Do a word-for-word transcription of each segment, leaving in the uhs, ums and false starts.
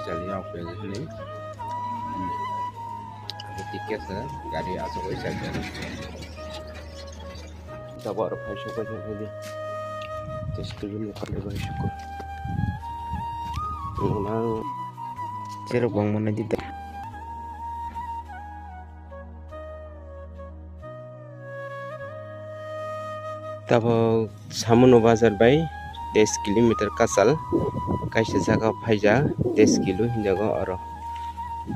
Chali yok pe ni. Abo ticket sa gari asok oi sa. Tabuk aro phai sukha sukha di. Test tubini phai sukha. Nang cherok bang mana di da. Tabuk Samono bazar bai teis kilometer kachal kaisa jaga phaijak, teis kilo hinjago oro.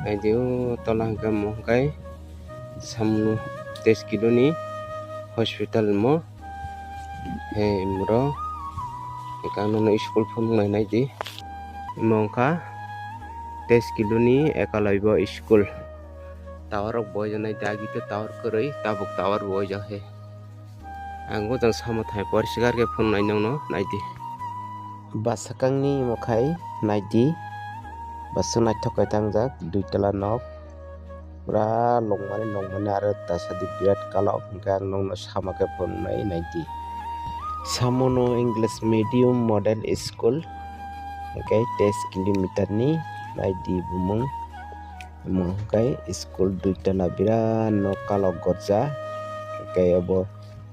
Naidi o tola hwnkhe omo hwnkhe Samono teis kiloni hospital omo. He imro ekang nono school phunuknai naidi. Imo wngkha teis kiloni ekalaibo school. Tower rok boijaknai, dagi to tower kwrwi, tabuk tower boijak he. Ang o jang samo thai porsigar khe phunuknai nongno naidi. Bwsakangni imo khai naidi. Bwswk naithok khe tangjak, dui tala nok. Pura longmani longmani aro tasadi birat kalok, hwnkhe ang nongno sama khe phunuknai naidi. Samono English Medium Model School, hwnkhe teis kilometer ni naidi bumung. Omo hwnkhe school dui tala birat nok kalok gorja, hwnkhe obo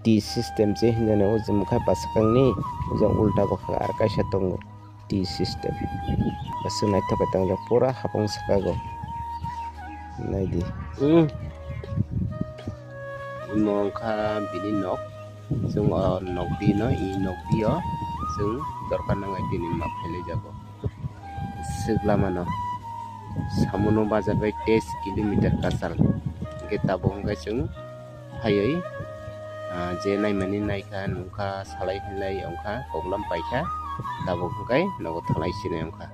T system se hinjani o jemkha bwsakangni, o jang ulta bwkha aro kaisa tongo. T system. Aswk naithok khe tangjak pura hapung saka o. Naidi. Hmm. Imo wngkha bini nok. Chwng o nok bino, i nok bio chwng dorkar nangnai tini ma phailai jago. Swk lama no. Samono bazar bai teis kilometer kachal. Hwnkhe tabuk hwnkhe chwng phaiwi, ah, je naimani naikha, nungkha, salai hinlai wngkha, koklam paikha, tabuk hwnkhe nogo thanglai sinai wngkha.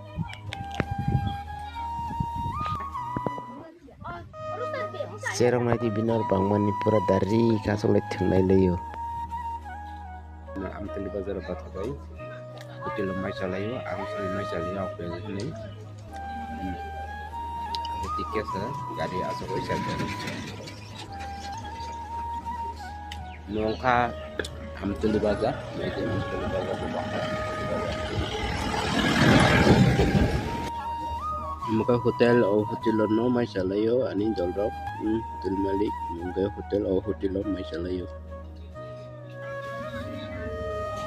Cherok naidi bini oro bangmani pura dari kasoklai thwnglai laio. Amtwlwi bazar o bathabai hotel o mai chalaio, ang sini mai chalaio, ang khe hwnwi. Hmm. Abo ticket sa gari aswk oi sa. Nongkha Amtwlwi bazar, naidi Amtwlwi bazar bo bangkha. Omo khe hotel, o hotel o no mai chalaio ani dolrok, hmm, hotel malik, omo khe hotel, o hotel o mai chalaio.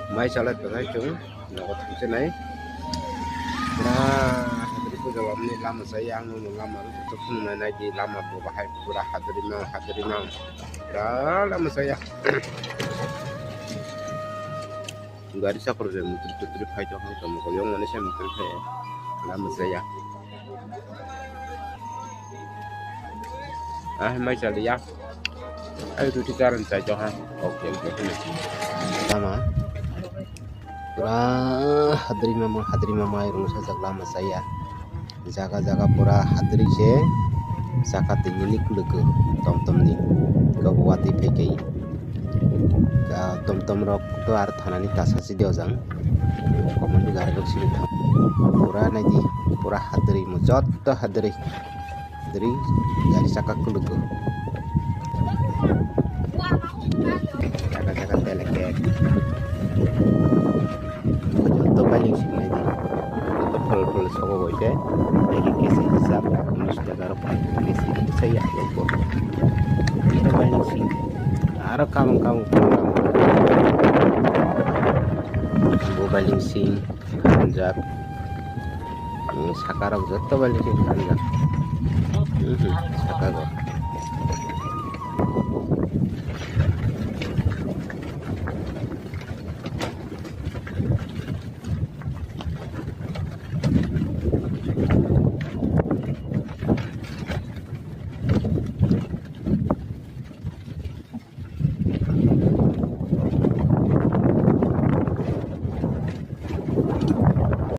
Mai chalai pathai chwng nogo thangchenai. Pura hadri puja lama ni lama saya, ang nung lama rw tok phunuknai naidi, lama bo bahai pura hadri no hadri no pura lama saya. Gari chakur je mutri tutri phai tong hang tong mokol yong mani se mutri phai lama saya. Ah, mai chaliya. Ai, ruti karan chai to ha. Okay, okay. Tama. Pura hadri mama, hadri mama, ai rung sajak lama saya. Jaga jaga pura hadri se. Saka tini lik luku. Tom tom ni. Kau wati pekai. Ka tom tom rok to ar thanani tasa si dio jang. Komon di gari rok sini. Pura naidi, pura hadri mo, jotto hadri. Dri gari saka kulugo. Jaga jaga teleket. Joto bailing sing naidi. Joto phol phol sobo boite. Egi kesi hisab unis taka rok kesi saya ko. Joto bailing sing. Aro kamang kamang phol kamang. Bo bailing sing. Hamjak. Hmm, saka rok joto bailing sing hamjak. Hmm, saka go.